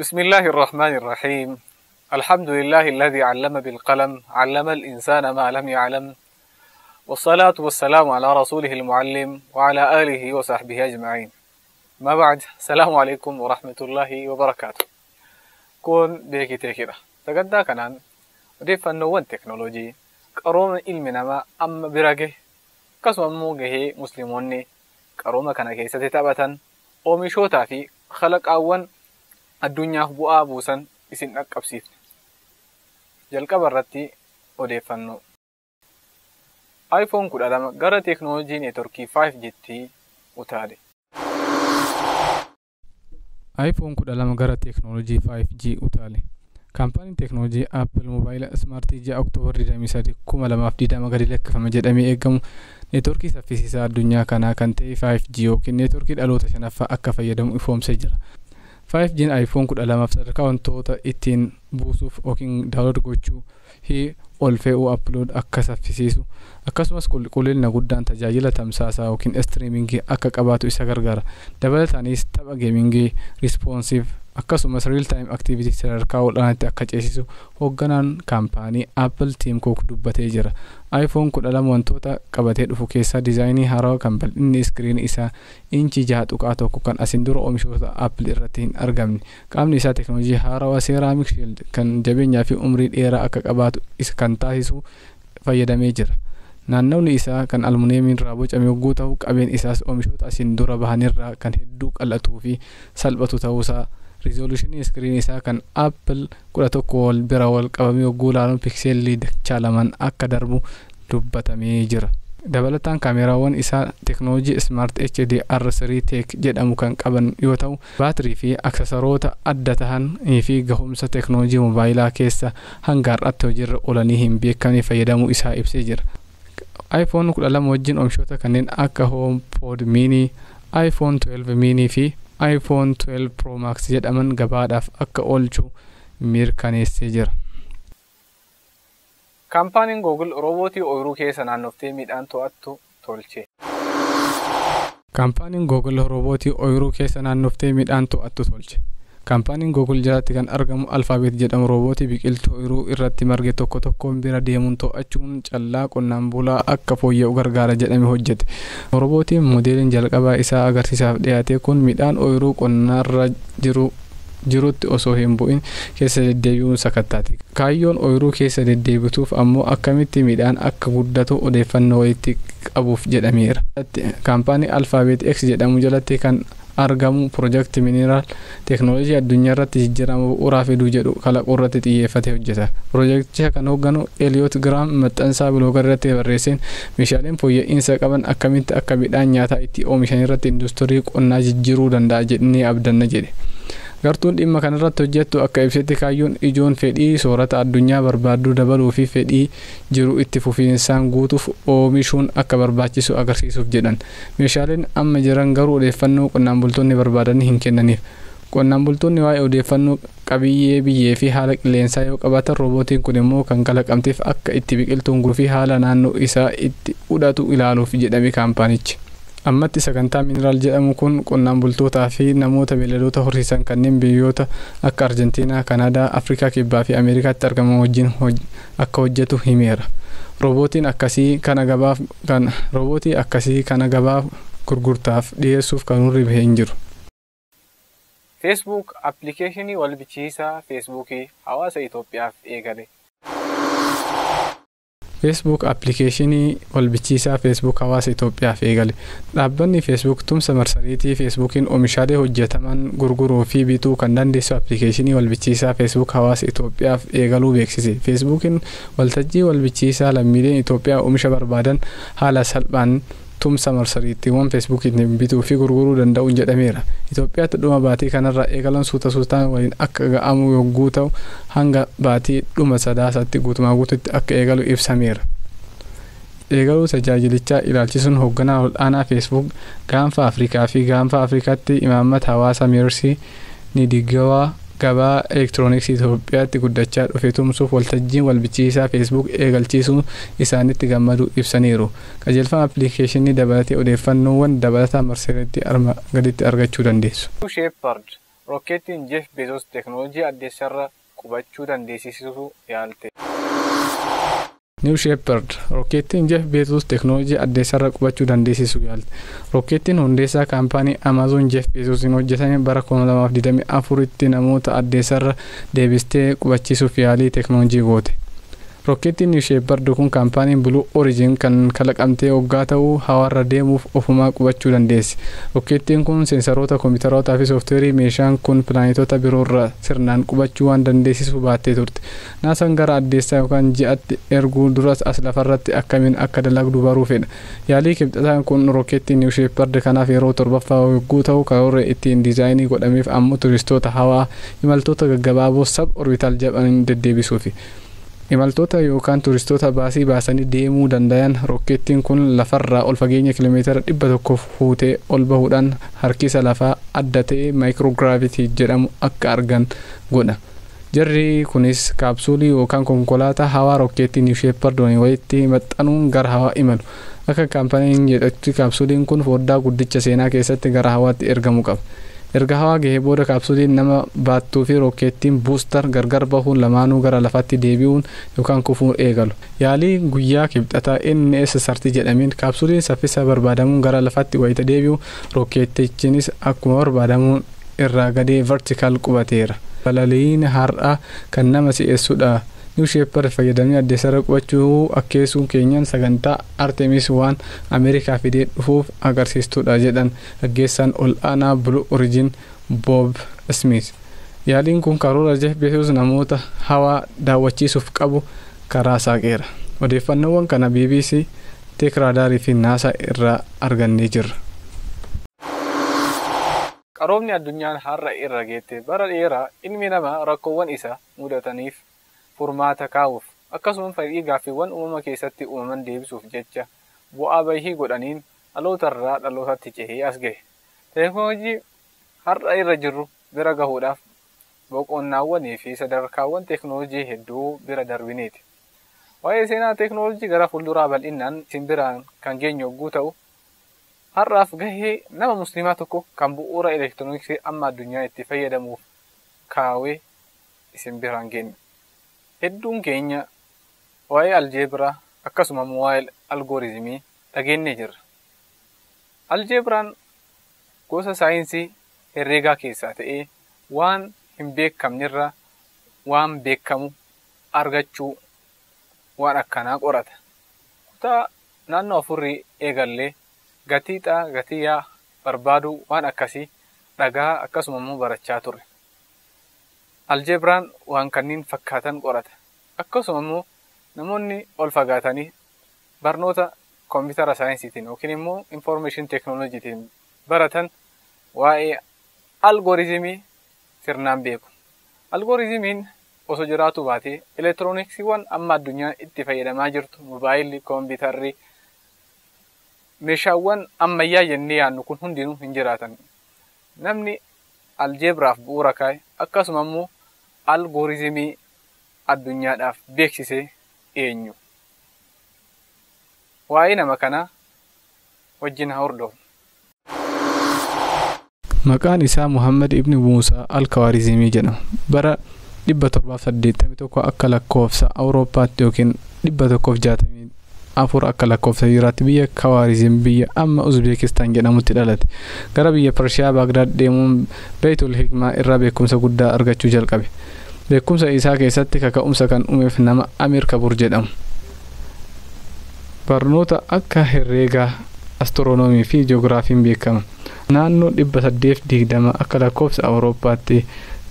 بسم الله الرحمن الرحيم. الحمد لله الذي علم بالقلم، علم الإنسان ما لم يعلم، والصلاة والسلام على رسوله المعلم وعلى آله وصحبه أجمعين. ما بعد، السلام عليكم ورحمة الله وبركاته. Kun Beekii Teekidha. Sagantaa kanaan odeeffannoowwan teeknooloojii qarooma ilmi namaa amma bira gahe, akkasuma immoo gahee musliimonni qarooma kana keessatti taphatan, oomishootaa fi kalaqaawwan addunyaaf bu'aa buusan isin dhaqqabsiifne. Jalqaba irratti odeeffannoo. iPhone 12 gara teeknooloojii neetworkii 5G'tti utaale. iPhone 12 gara teeknooloojii 5G utaale. Kaampaaniin teeknooloojii Apple moobaayila ismaartii ji'a Oktoobar 23, 2020 gadi lakkifame jedhamee eegamu neetworkii saffisiisaa addunyaa kanaa kan ta'e 5G yookiin neetworkii dhaloota shanaffaa akka fayyadamu ifoomsee jira. 5G'n iPhone 12 sadarkaa wantoota ittiin buusuuf yookiin download gochuu fi ol fe'uu, upload, akka saffisiisu, akkasumas qulqullina guddaan tajaajila tamsaasaa yookiin streamingii akka qabaatu isa gargaara. Dabalataanis tapha gamingii responsive akkasumas real time activity sadarkaa olaanaatti akka ceesisu hoogganaan kaampaanii Apple Tim Cook dubbatee jira. iPhone 12 wantoota qabatee dhufu keessaa diizaayinii haarawaa kan bal'inni iskiriinii isaa inchii 6.1 kan asin dura oomishoota Apple irratti hin argamne. Qaamni isaa teeknooloojii haarawaa Ceramic Shield kan jabeenyaa fi umrii dheeraa akka qabaatu isa kan taasisu fayyadamee jira. Naannawni isaa kan almuuniyeemiin irraa bocame yogguu ta'u, qabeen isaas oomishoota asin dura bahanirraa kan hedduu qal'atuu fi salphatu ta'uusaa, rizooluushinii iskiriinii isaa kan Apple 11 wal bira wal qabamee yogguu ilaaluun pikseelii dachaa lamaan akka darbu dubbatamee jira. Dabalataan kaameraawwan isaa teeknooloojii Smart HDR3 Tech jedhamu kan qaban yoo ta'u, baatirii fi aksesaroota adda tahanii fi gahumsa teeknooloojii moobaayilaa keessa hanga har'aatti hojiirra oolanii hin beekamne fayyadamuu isaa ibsee jira. iPhone 12 wajjin oomishoota kanneen akka HomePod Mini, iPhone 12 Mini fi iPhone 12 Pro Max jedhaman gabaadhaaf akka oolchu mirkaneessee jira. Kaampaaniin Google roobootii ooyiruu keessa naannoftee midhaan to'attu tolche. Kaampaaniin Google roobootii ooyiruu keessa naannoftee midhaan to'attu tolche. Kaampaaniin Google jalatti kan argamu Alphabet jedhamu roobootii biqiltuu ooyiruu irratti marge tokko tokkoon bira deemuun to'achuun callaa qonnaan bulaa akka fooyya'u gargaara jedhame hojjete. Roobootiin moodeeliin jalqabaa isaa agarsiisaaf dhiyaate kun midhaan ooyiruu qonnaarra jirutti osoo hin bu'in keessa deddeebi'uun sakattaati. Kaayyoon ooyiruu keessa deddeebituuf ammoo akkamitti midhaan akka guddatu odeeffannoo walitti qabuuf jedhameera. Kaampaanii Alphabet X jedhamu jalatti kan argamu Project Mineral teeknooloojii addunyaa irratti jijjiirama bu'uuraa fiduu jedhu kalaquu irratti xiyyeeffatee hojjeta. Piroojeekticha kan hoogganu Eliyoot Giraam maxxansaa blogger irratti barreesseen, meeshaaleen fooyya'insa qaban akkamitti akka midhaan nyaataa itti oomishan irratti industirii qonnaa jijjiiruu danda'a jennee abdanna jedhe. Gartuun dhimma kanarratti hojjettu akka ibsetti, kaayyoon ijoon fedhii soorata addunyaa barbaaddu dabaluu fi fedhii jiru itti fufiinsaan guutuuf oomishuun akka barbaachisu agarsiisuuf jedhan. Meeshaaleen amma jiran garuu odeeffannoo qonnaan bultoonni barbaadan hin kennaniif. Qonnaan bultoonni waa'ee odeeffannoo qabiyyee biyyee fi haala qilleensaa yoo qabaatan, roobootiin kun immoo kan kalaqamteef akka itti biqiltuun gurguruu fi haala naannoo isaa itti fudhatu ilaaluuf jedhame kaampaanichi. Ammatti sagantaa Mineral jedhamu kun qonnaan bultootaa fi namoota beeyladoota horsiisan kanneen biyyoota akka Arjentiinaa, Kanaadaa, Afrikaa Kibbaa fi Ameerikaatti argaman wajjin akka hojjetu himeera. Roobootii akkasii kana gabaaf gurgurtaaf dhiyeessuuf karoorri bahee hin jiru. Facebook appilikeeshinii wal bichiisaa Feesbuukii hawaasa Itoophiyaaf eegale. Facebook appilikeeshinii walbichiisaa Facebook hawaasa Itoophiyaaf eegale. Dhaabbanni Facebook tumsa marsariitii Feesbuukiin oomishaalee hojjetaman gurguruu fi bituu kan dandeessu appilikeeshinii walbichiisaa Facebook hawaasa Itoophiyaaf eegaluu beeksise. Feesbuukiin waltajjii walbichiisaa lammiileen Itoophiyaa oomisha barbaadan haala salphaan tumsa marsariitiiwwan Feesbuukiin bituu fi gurguruu danda'uun jedhameera. Itoophiyaatti dhuma baatii kanarraa eegalan suuta suutaan waliin akka ga'amu yogguu ta'u, hanga baatii dhuma Sadaasaatti guutumaa guututti akka eegalu ibsameera. Eegaluu tajaajilichaa ilaalchisuun hoogganaa ol'aanaa Facebook gaanfa Afrikaa fi gaanfa Afrikaatti imaammata hawaasaa Meersii Nidigawaa, gabaa elektirooniksii Itoophiyaatti guddachaa dhufe tumsuuf waltajjiin walbichiisaa Facebook eegalchiisuu isaanitti gammaduu ibsaniiru. Qajeelfama appilikeeshinii dabalatee odeeffannoowwan dabalataa marsariitii arma gaditti argachuu dandeessu. Shepherd Rokkeettiin Jeef Bezos teeknooloojii addeessarra qubachuu dandeessisuu yaalte. New Shepard rokkeettiin Jeff Bezos teeknooloojii addeessarra qubachuu dandeessisuu yaalte. Rokkeettiin hundeessaa kaampaanii Amazon Jeff Bezosiin hojjetame bara 2024tti namoota addeessarra deebistee qubachiisuuf yaalii teeknooloojii goote. Rokkeettiin New Shepard kun kaampaaniin Blue Origin kan kalaqamtee waggaa ta'uu hawaarra deemuuf ofumaa qubachuu dandeessi. Rokkeettiin kun seensaroota kompiitarootaa fi sooftiweerii meeshaan kun pilaanetoota biroorra sirnaan qubachuu waan dandeessisu baattee turte. Naasaan gara addeessaa yookaan ji'atti erguu duras as lafarratti akkamiin akka dalagdu baruu fedha. Yaalii kibxataan kun rokkeettiin New Shepard kanaaf yeroo torbaffaa yogguu ta'u karoora ittiin diizaayinii godhameef ammoo turistoota hawaa imaltoota gaggabaaboo sub orbital jedhaniin deddeebisuufi. Imaltoota yookaan turistoota baasii baasanii deemuu danda'an rokkeettiin kun lafarraa ol fageenya kiiloomeetira 100 fuutee ol bahuudhaan harkisa lafaa adda ta'e maayikirootiraavitii jedhamu akka argan godha. Jarri kunis kaapsuulii yookaan konkolaataa hawaa rokkeettii New Shepard walitti maxxanuun gara hawaa imalu. Akka kaampaniin jedhutti kaapsuuliin kun foddaa guddicha seenaa keessatti gara hawaatti ergamu qaba. Erga hawaa gahee booda kaapsuuliin nama baattuu fi rokkeettiin buustar gargar bahuun lamaanuu gara lafaatti deebi'uun yookaan kufuun eegalu. Yaalii guyyaa kibxataa NS sarti jedhameen kaapsuuliin saffisa barbaadamuun gara lafaatti wayita deebi'u rokkeettichinis akkuma barbaadamuun irraa gadee vertikaal qubateera. Balaliin har'a kan nama si'eessudha. New Shepard fayyadamee addeessarra qubachuu akkeessuun keenyan sagantaa Artemis waan Ameerikaa fidee dhufuuf agarsiistuudha jedhan gaggeessaan ol aanaa Blue Origin Bob Smith. Yaaliin kun karoora Jeff Bezos namoota hawaa daawwachiisuuf qabu karaa saaqeera. Odeeffannoowwan kana BBC, Teekiraadaarii fi NASA irraa argannee jirra. Qaroomni addunyaan har'a irra geette bara dheeraa ilmi namaa rakkoowwan isa mudataniif furmaata kaa'uuf akkasuma fedhii gaaffiiwwan uumama keessatti uumaman deebisuuf jecha bu'aa bahii godhaniin dhalootarraa dhalootatti cehee as gahe. Teeknooloojii har'a irra jirru bira gahuudhaaf boqonnaawwanii fi sadarkaawwan teeknooloojii hedduu bira darbineeti. Waa'ee seenaa teeknooloojii gara fuulduraa bal'inaan isin biraan kan geenyu yogguu ta'u har'aaf gahee nama musliimaa tokko kan bu'uura elektirooniksii amma addunyaa itti fayyadamuuf kaawee isin biraan geenyu. Hedduun keenya waa'ee aljeebiraa akkasuma waa'ee algoorizimii dhageenyee jirra. Aljeebiraan gosa saayinsii herreegaa keessaa ta'ee waan hin beekamnerra waan beekamu argachuu waan akkanaa qorata. Kutaa naannoo afurrii eegallee gatii xaa gatii yaa barbaaduu waan akkasii dhagaa akkasuma immoo barachaa turre. Aljeebiraan waan kanneen fakkaatan qorata. Akkasuma immoo namoonni ol fagaatanii barnoota koompitara saayinsiitiin yookiin immoo infoormeeshin teeknooloojiitiin baratan waa'ee algoorizimii sirnaan beeku. Algoorizimiin osoo jiraatu baatee elektirooniksiiwwan amma addunyaa itti fayyadamaa jirtu moobaayilli, koompiitarri, meeshaawwan ammayyaa jennee yaadnu kun hundinuu hin jiraatan. Namni aljeebiraaf bu'uura kaa'e akkasuma immoo algoorizimii addunyaadhaaf beeksise eenyu? Waa'ee nama kanaa wajjin haa hordofnu. Maqaan isaa Muhammad ibn Muusaa al-Khawaarizimii jedhama. Bara 781 akka lakkoofsa Awurooppaatti yookiin 164 akka lakkoofsa Hijiraatti biyya Khawaarizim biyya amma Uzbeekistaan jedhamutti dhalate. Gara biyya Pershiyaa Baagdaad deemuun Beeytul Hikmaa irraa beekumsa guddaa argachuu jalqabe. Beekumsa isaa keessatti kaka'umsa kan uumeef nama Amir Kabur jedhamu. Barnoota akka herreegaa, astiroonoomii fi ji'oogiraafiin beekama. Naannoo 820 akka lakkoofsa Awurooppaatti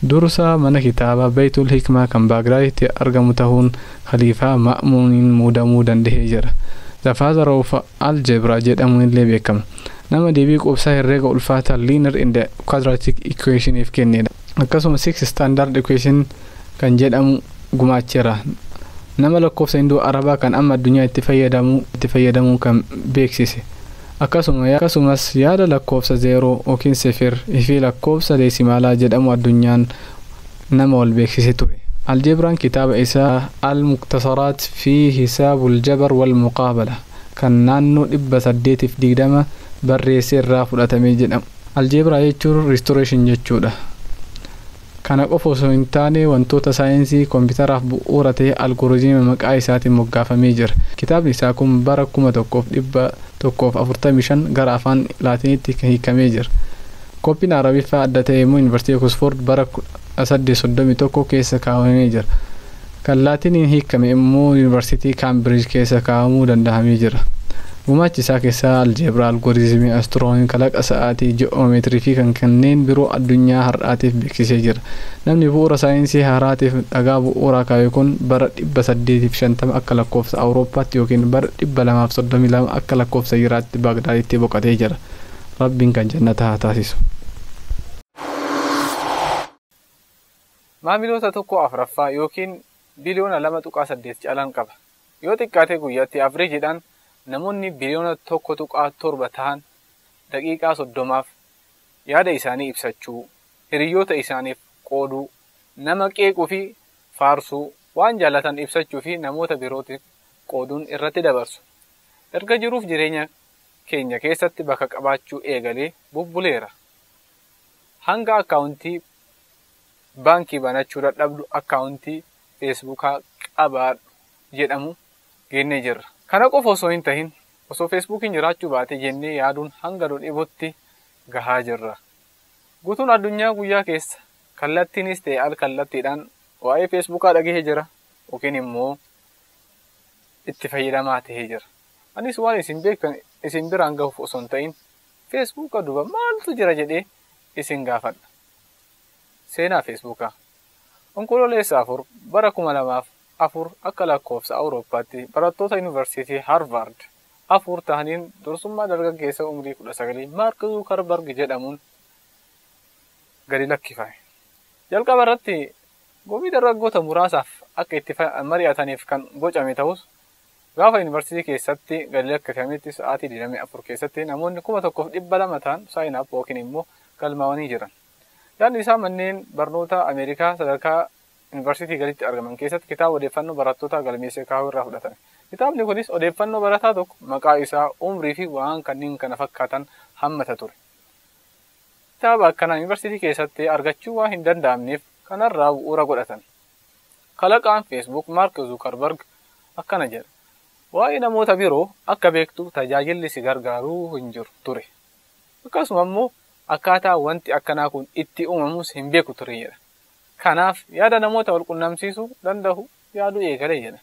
dursaa mana kitaabaa Beeytul Hikmaa kan Baagdaaditti argamu ta'uun Khaliifaa Ma'muuniin muudamuu danda'ee jira. The Father of Algebra jedhamuun illee beekama. Nama deebii quubsaa herreega ulfaataa Linear and Quadratic Equationiif kennedha. Akkasuma Six Standard Equation kan jedhamu gumaacheera. Nama lakkoofsa hinduu Arabaa kan amma addunyaa itti fayyadamu kan beeksise. Akkasumas yaada lakkoofsa zeeroo yookiin sifir fi lakkoofsa deesimaalaa jedhamu addunyaan nama wal beeksise ture. Aljebraan kitaaba isaa Al-Muktasaraat fi Hisaabul Jabar wal Muqaabala kan naannoo 820 barreesse irraa fudhatamee jedhama. Aljeebraa jechuun restoration jechuudha. Kana qofa osoo hin taane wantoota saayinsii koompitaraaf bu'uura ta'e algooriizimii maqaa isaatiin moggaafamee jira. Kitaabni isaa kun bara 1145 gara afaan Laatiniitti hiikamee jira. Koppiin Arabiffaa adda ta'e immoo Yuunivarsiitii Oksfoord bara 1831 keessa kaawwamee jira. Kan Laatiniin hiikame immoo Yuunivarsiitii Kaambiriij keessa kaawwamuu danda'amee jira. Gumaachi isaa keessaa aljeebraa, algooriizimii, astiroonoomii, kalaqa sa'aatii, ji'oomeetirii fi kan kanneen biroo addunyaa har'aatiif beeksisee jira. Namni bu'uura saayinsii haaraatiif dhagaa bu'uuraa kaa'e kun bara 850 akka lakkoofsa Awurooppaatti yookiin bara 232 akka lakkoofsa Hijiraatti Baagdaaditti boqotee jira. Rabbiin kan jannata haa taasisu. Maamiloota tokko afuraffaa yookiin biliyoona 2.8 caalan qaba. Yoo xiqqaate guyyaatti avreejiidhaan namoonni biliyoona 1.7 ta'an daqiiqaa 30f yaada isaanii ibsachuu, hiriyoota isaaniif qooduu, nama qeequu fi faarsuu, waan jaallatan ibsachuu fi namoota birootiif qooduun irratti dabarsu. Erga jiruuf jireenya keenya keessatti bakka qabaachuu eegalee bubbuleera. Hanga akkaawuntii baankii banachuu dadhabdu akkaawuntii feesbuukaa qabaadhu jedhamu geennee jirra. Kana qofa osoo hin tahin osoo feesbuukiin jiraachuu baate jennee yaaduun hanga nu dhibutti gahaa jirra. Guutuun addunyaa guyyaa keessa kallattiinis ta'e al kallattiidhaan waa'ee feesbuukaa dhagahee jira yookiin immoo itti fayyadamaa tahee jira. Anis waan isin beektan isin biraan gahuuf osoo hin ta'in feesbuuka duuba maaltu jira jedhee isin gaafadha. Seenaa feesbuukaa. Onkololeessa 4 bara 2004 akka lakkoofsa Awurooppaatti barattoota Yuunivarsiitii Haarvard 4 ta'aniin dursummaa dargaggeessa umrii 19 Maark Zuukarbarg jedhamuun gadi lakkifame. Jalqaba irratti gumii dargaggoota muraasaaf akka itti mari'ataniif kan bocame ta'us gaafa yuunivarsiitii keessatti gadi lakkifametti sa'aatii 24 keessatti namoonni 1200 ta'an saayin ap yookiin immoo galmaa'anii jiran. Yaadni isaa manneen barnoota Ameerikaa sadarkaa yuunivarsiitii gaditti argaman keessatti kitaaba odeeffannoo barattootaa galmeessee kaa'uu irraa fudhatame. Kitaabni kunis odeeffannoo barataa tokko maqaa isaa, umrii fi waan kanneen kana fakkaatan hammata ture. Kitaaba akkanaa yuunivarsiitii keessatti argachuu waan hin danda'amneef kanarraa bu'uura godhatan. Kalaqaan Facebook Maark Zuukarbarg akkana jedha. Waa'ee namoota biroo akka beektu tajaajilli si gargaaruu hin jiru ture. Akkasuma immoo akkaataa wanti akkanaa kun itti uumamus hin beeku ture jedha. Kanaaf yaada namoota wal qunnamsiisuu danda'u yaaduu eegale jedha.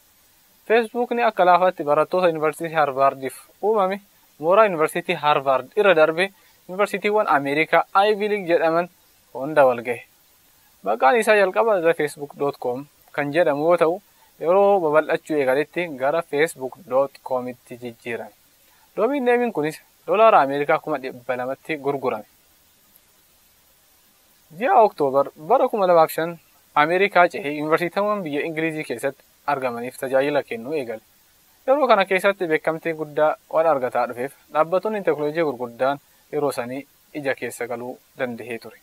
Feesbuukni akka laafaatti barattoota Yuunivarsiitii Haarvardiif uumame mooraa Yuunivarsiitii Haarvard irra darbe yuunivarsiitiiwwan Ameerikaa Ivy League jedhaman hunda wal gahe. Maqaan isaa jalqaba thefacebook.com kan jedhamu yoo ta'u yeroo babal'achuu eegaletti gara facebook.com'tti jijjiirame. Doomiin neemiin kunis doolaara Ameerikaa 200,000tti gurgurame. Ji'a Oktoobar bara 2005 Ameerikaa cehee yuunivarsiitiiwwan biyya Ingilizii keessatti argamaniif tajaajila kennuu eegale. Yeroo kana keessatti beekamtii guddaa waan argataa dhufeef dhaabbattoonni teekinooloojii gurguddaan yeroo sanii ija keessa galuu danda'ee ture.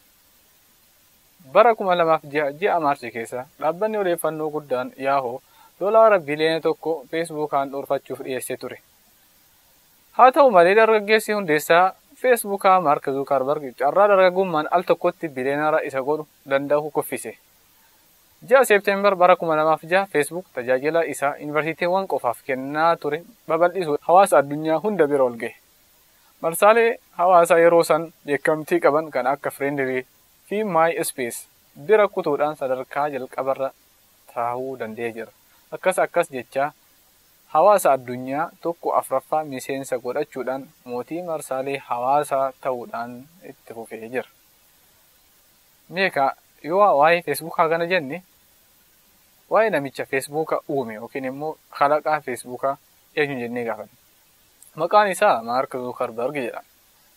Bara 2006 ji'a Maarchii keessa dhaabbanni odeeffannoo guddaan Yaahoo doolaara biliyoona 1 feesbuukaan dhuunfachuuf dhiyeessee ture. Haa ta'u malee dargaggeessi hundeessaa feesbuukaa Maark Zuukarbarg carraa dargaggummaan al tokkotti biliyoonaara isa godhu danda'u kuffise. Ji'a Seepteembar bara 2006 Facebook tajaajila isaa yuunivarsiitiiwwan qofaaf kennaa ture babal'isuu hawaasa addunyaa hunda bira ol gahe. Marsaalee hawaasaa yeroo san beekamtii qaban kan akka Friendly fi MySpace bira kutuudhaan sadarkaa jalqabarra taa'uu danda'ee jira. Akkas akkas jecha hawaasa addunyaa tokko afuraffaa miseensa godhachuudhaan mootii marsaalee hawaasaa ta'uudhaan itti fufee jira. Meeqa yoo waa'ee feesbuukaa kana jenne waa'ee namicha feesbuuka uume yookiin immoo kalaqaa feesbuukaa eenyu jennee gaafanna. Maqaan isaa Maark Zuukarbarg jedhama.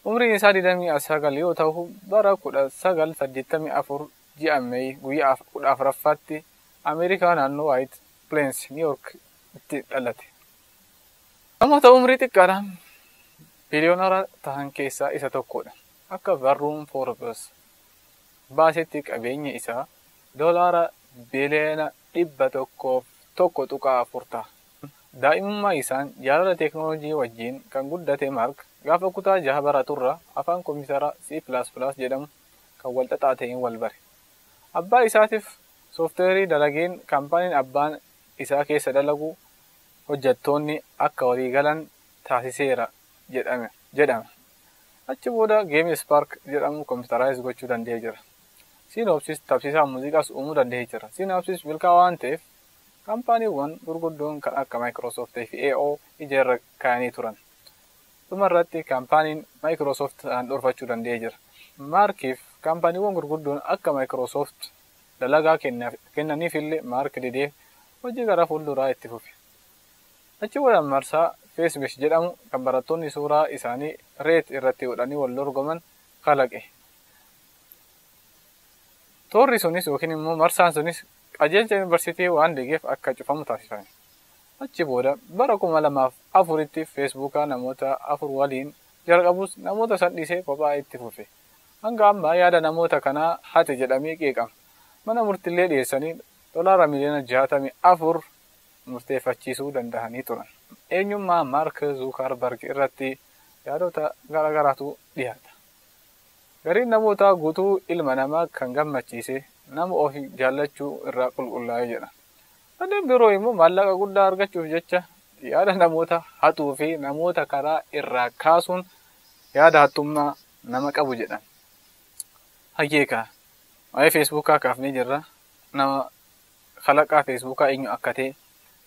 Umriin isaa 29 yoo ta'u bara 1984 ji'a Meey guyyaa 14ffaatti Ameerikaa naannoo Waayit Pileens Niw Yoorkitti dhalate. Namoota umrii xiqqaadhaan biliyoonara ta'an keessaa isa tokkodha. Akka barruun Forbes baasetti qabeenya isaa doolaara biliyoona 101.4 ta'a. Daa'imummaa isaan jaalala teekinooloojii wajjin kan guddate Maark gaafa kutaa 6 baraturra afaan kompiitaraa C++ jedhamu kan wal xaxaa ta'een wal bare. Abbaa isaatiif sooftiweerii dalageen kaampaaniin abbaan isaa keessa dalagu hojjettoonni akka walii galan taasiseera jedhama. Achi booda geemii Spark jedhamu kompiitaraayiz gochuu danda'ee jira. Siinoopsis tapsiisaa muuziqaas uumuu danda'ee jira. Siinoopsis milkaa'aa waan ta'eef kaampaaniiwwan gurguddoon kan akka Microsoft fi AO ija irra kaa'anii turan. Dhumarratti kaampaaniin Microsoft handhuurfachuu danda'ee jira. Maarkiif kaampaaniiwwan gurguddoon akka Microsoft dalagaa kennaniif illee Maark didee hojii gara fuulduraa itti fufe. Achi booda marsaa Facebook jedhamu kan barattoonni suuraa isaanii reet irratti godhanii wal dorgoman kalaqe. Toorri sunis yookiin immoo marsaan sunis qajeelcha yuunivarsiitii waan digeef akka cufamu taasifame. Achi booda bara 2004tti Feesbuukaa namoota 4 waliin jalqabus namoota san dhiisee kophaa itti fufe. Hanga ammaa yaada namoota kanaa hate jedhamee qeeqama. Mana murtiilee dhiyeessanii $64 miliyoona murteeffachiisuu danda'anii turan. Eenyummaa Maark Zuukarbarg irratti yaadota garaagaraatu dhiyaata. Gariin namoota guutuu ilma namaa kan gammachiise nama ofii jaallachuu irraa qulqullaa'ee jedha. Kanneen biroo immoo maallaqa guddaa argachuuf jecha yaada namoota hatuu fi namoota karaa irraa kaasuun yaada hattummaa nama qabu jedhan. Hayyeekaa waa'ee Feesbuukaa kaafnee jirra. Nama kalaqaa Feesbuukaa eenyu akka ta'e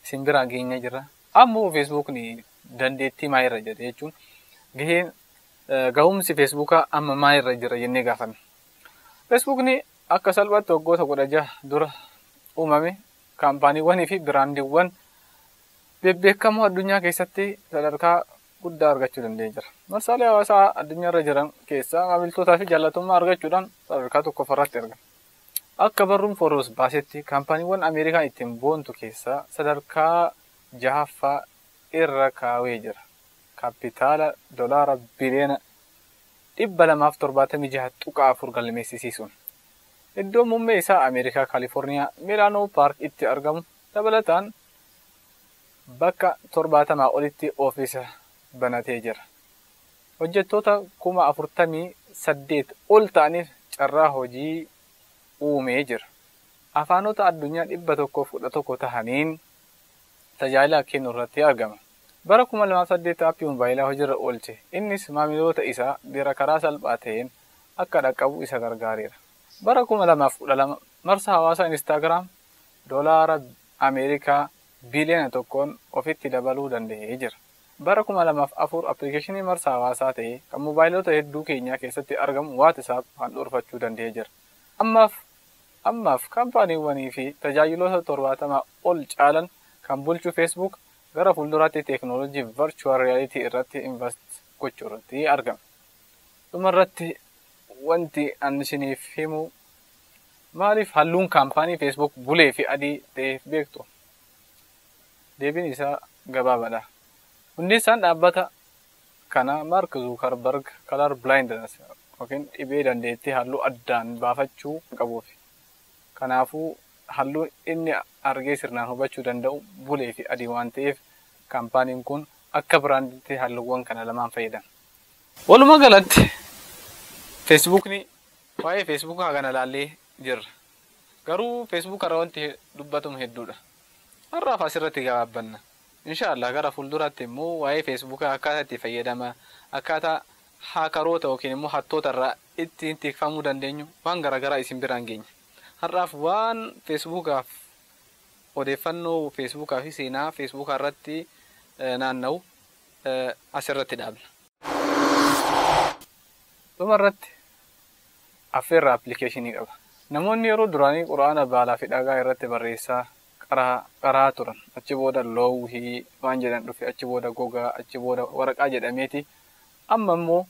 isin biraan geenyee jirra. Ammoo Feesbuukni dandeettii maalirra jira jechuun gaheen gahumsi Feesbuukaa amma maalirra jira jennee gaafanna. Feesbuukni akka salphaatti waggoota 16 dura uumame kaampaaniiwwanii fi biraandiiwwan bebbeekamoo addunyaa keessatti sadarkaa guddaa argachuu danda'ee jira. Marsaalee hawaasaa addunyaarra jiran keessaa maamiltootaa fi jaallatummaa argachuudhaan sadarkaa tokkoffaarratti argama. Akka barruun Forbes baasetti kaampaaniiwwan Ameerikaan ittiin boontu keessaa sadarkaa 6ffaa irra kaawee jira. Kaapitaala $276.4 biliyoona galmeessisiisuun. Iddoon muummee isaa Ameerikaa Kaalifoorniyaa Milaanoo Paark itti argamu dabalataan bakka 70 olitti ofiisa banatee jira. Hojjettoota 48,000 ol ta'aniif carraa hojii uumee jira. Afaanota addunyaa 111 tahaniin tajaajila kennu irratti argama. Bara 2008 aappii moobaayilaa hojiirra oolche. Innis maamiloota isaa bira karaa salphaa ta'een akka dhaqqabu isa gargaareera. Bara 2012 marsa hawaasaa Instaagiraam $1 Ameerikaa biliyoona 1 ofitti dabaluu danda'ee jira. Bara 2004 appilikeeshinii marsa hawaasaa ta'e kan moobaayilota hedduu keenyaa keessatti argamu WhatsApp handhuurfachuu danda'ee jira. Ammaaf kaampaaniiwwanii fi tajaajiloota 70 ol caalan kan bulchu Facebook gara fuulduraatti teeknooloojii virtual reality irratti invest gochuu irratti argama. Dhumarratti wanti ani isiniif himu maaliif halluun kaampaanii Facebook bulee fi adii ta'eef beektu? Deebiin isaa gabaabaadha. Hundeessaan dhaabbata kana Maark Zuukarbarg color blindness yookiin dhibee dandeettii halluu addaan baafachuu qabuuf. Kanaafuu halluun inni argee sirnaan hubachuu danda'u bulee fi adii waan ta'eef kaampaaniin kun akka biraandiitti halluuwwan kana lamaan fayyadama. Walumaa galatti Feesbuukni waa'ee Feesbuukaa kana ilaallee jirra. Garuu Feesbuuk irra wanti dubbatamu hedduudha. Har'aaf asirratti gabaabbanna. Inshaallah gara fuulduraatti immoo waa'ee Feesbuukaa akkaataa itti fayyadama, akkaataa haakaroota yookiin immoo hattoota irraa ittiin tikfamuu dandeenyu waan garaagaraa isin biraan geenya. Har'aaf waan Feesbuukaaf odeeffannoo Feesbuukaa fi seenaa Feesbuukaa irratti naanna'u asirratti dhaabna. Dhumarratti affeerra appilikeeshinii qaba. Namoonni yeroo duraanii quraana baalaa fi dhagaa irratti barreessaa qaraa turan. Achi booda loowwii waan jedhan dhufe, achi booda gogaa, achi booda waraqaa jedhameeti. Amma immoo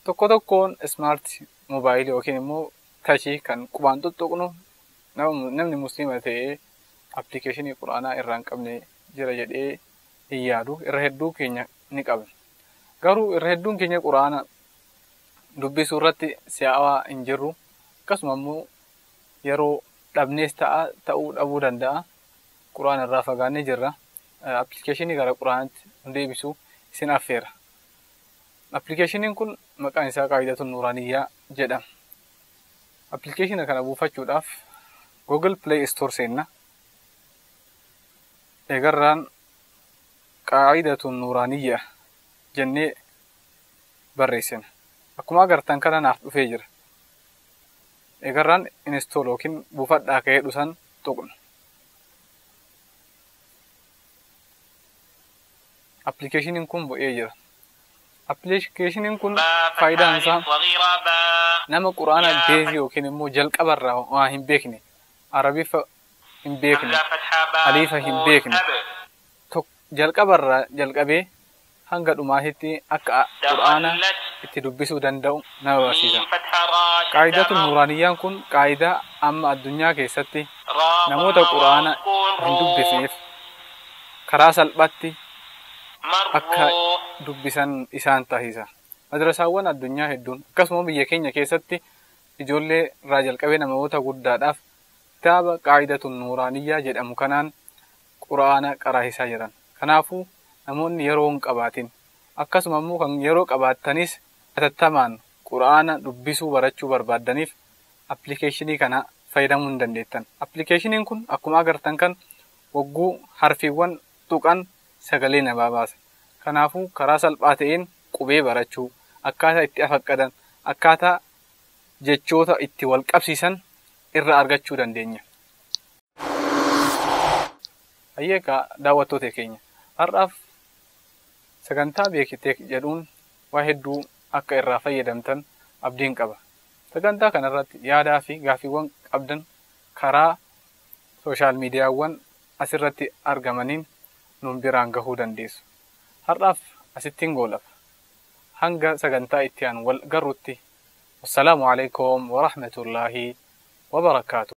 tokko tokkoon ismaart moobaayilii yookiin immoo tachii kan qubaan tuttuqnu namni musliima ta'ee appilikeeshinii quraanaa irraa hin qabne jira jedhee hin yaadu. Irra hedduu keenya ni qabna. Garuu irra hedduun keenya quraana dubbisuu irratti si'aawaa hin jirru. Akkasuma immoo yeroo dhabnees ta'uu dhabuu danda'a. Quraana irraa fagaannee jirra. Appilikeeshinii gara quraanaatti nu deebisu isin affeera. Appilikeeshiniin kun maqaan isaa Qaayidatun Nuuraaniyyaa jedhama. Appilikeeshina kana buufachuudhaaf Google Play Store seenna. Egarraan qaa'idatun nuuraaniyya jennee barreessina. Akkuma agartan kana naaf dhufee jira. Egarraan install yookiin buufadhaa ka'ee dhusan tuqna. Appilikeeshiniin kun bu'ee jira. Appilikeeshiniin kun faayidaan isaa nama quraana beezii yookiin immoo jalqabarraa waa hin beekne, arabifa hin beekne, aliifa hin beekne, jalqabarraa jalqabee hanga dhumaatitti akka quraana itti dubbisuu danda'u nama barsiisa. Qaayidatun nuuraaniyyaan kun qaayidaa amma addunyaa keessatti namoota quraana hin dubbifneef karaa salphaatti akka dubbisan isaan taasisa. Madrasaawwan addunyaa hedduun akkasuma biyya keenya keessatti ijoollee irraa jalqabee namoota guddaadhaaf kitaaba qaayidatun nuuraaniyyaa jedhamu kanaan quraana qaraahisaa jiran. Kanaafuu namoonni yeroo hin qabaatin akkasuma immoo kan yeroo qabaattanis hatattamaan quraana dubbisuu barachuu barbaaddaniif appilikeeshinii kana fayyadamuu hin dandeettan. Appilikeeshiniin kun akkuma agartan kan wagguu harfiiwwan tuqan sagalee namaa baasa. Kanaafuu karaa salphaa ta'een qubee barachuu, akkaataa itti afaqqadan, akkaataa jechoota itti wal qabsiisan irraa argachuu dandeenya. Hayyeekaa daawwattoota keenya har'aaf sagantaa Beekiteek jedhuun waa hedduu akka irraa fayyadamtan abdiin qaba. Sagantaa kanarratti yaadaa fi gaaffiiwwan qabdan karaa sooshaal miidiyaawwan asirratti argamaniin nuun biraan gahuu dandeessu. Har'aaf asittiin goolaba. Hanga sagantaa itti aanu wal garrutti. Wassalaamu alaikum wa rahmatullaahi wa barakaatu.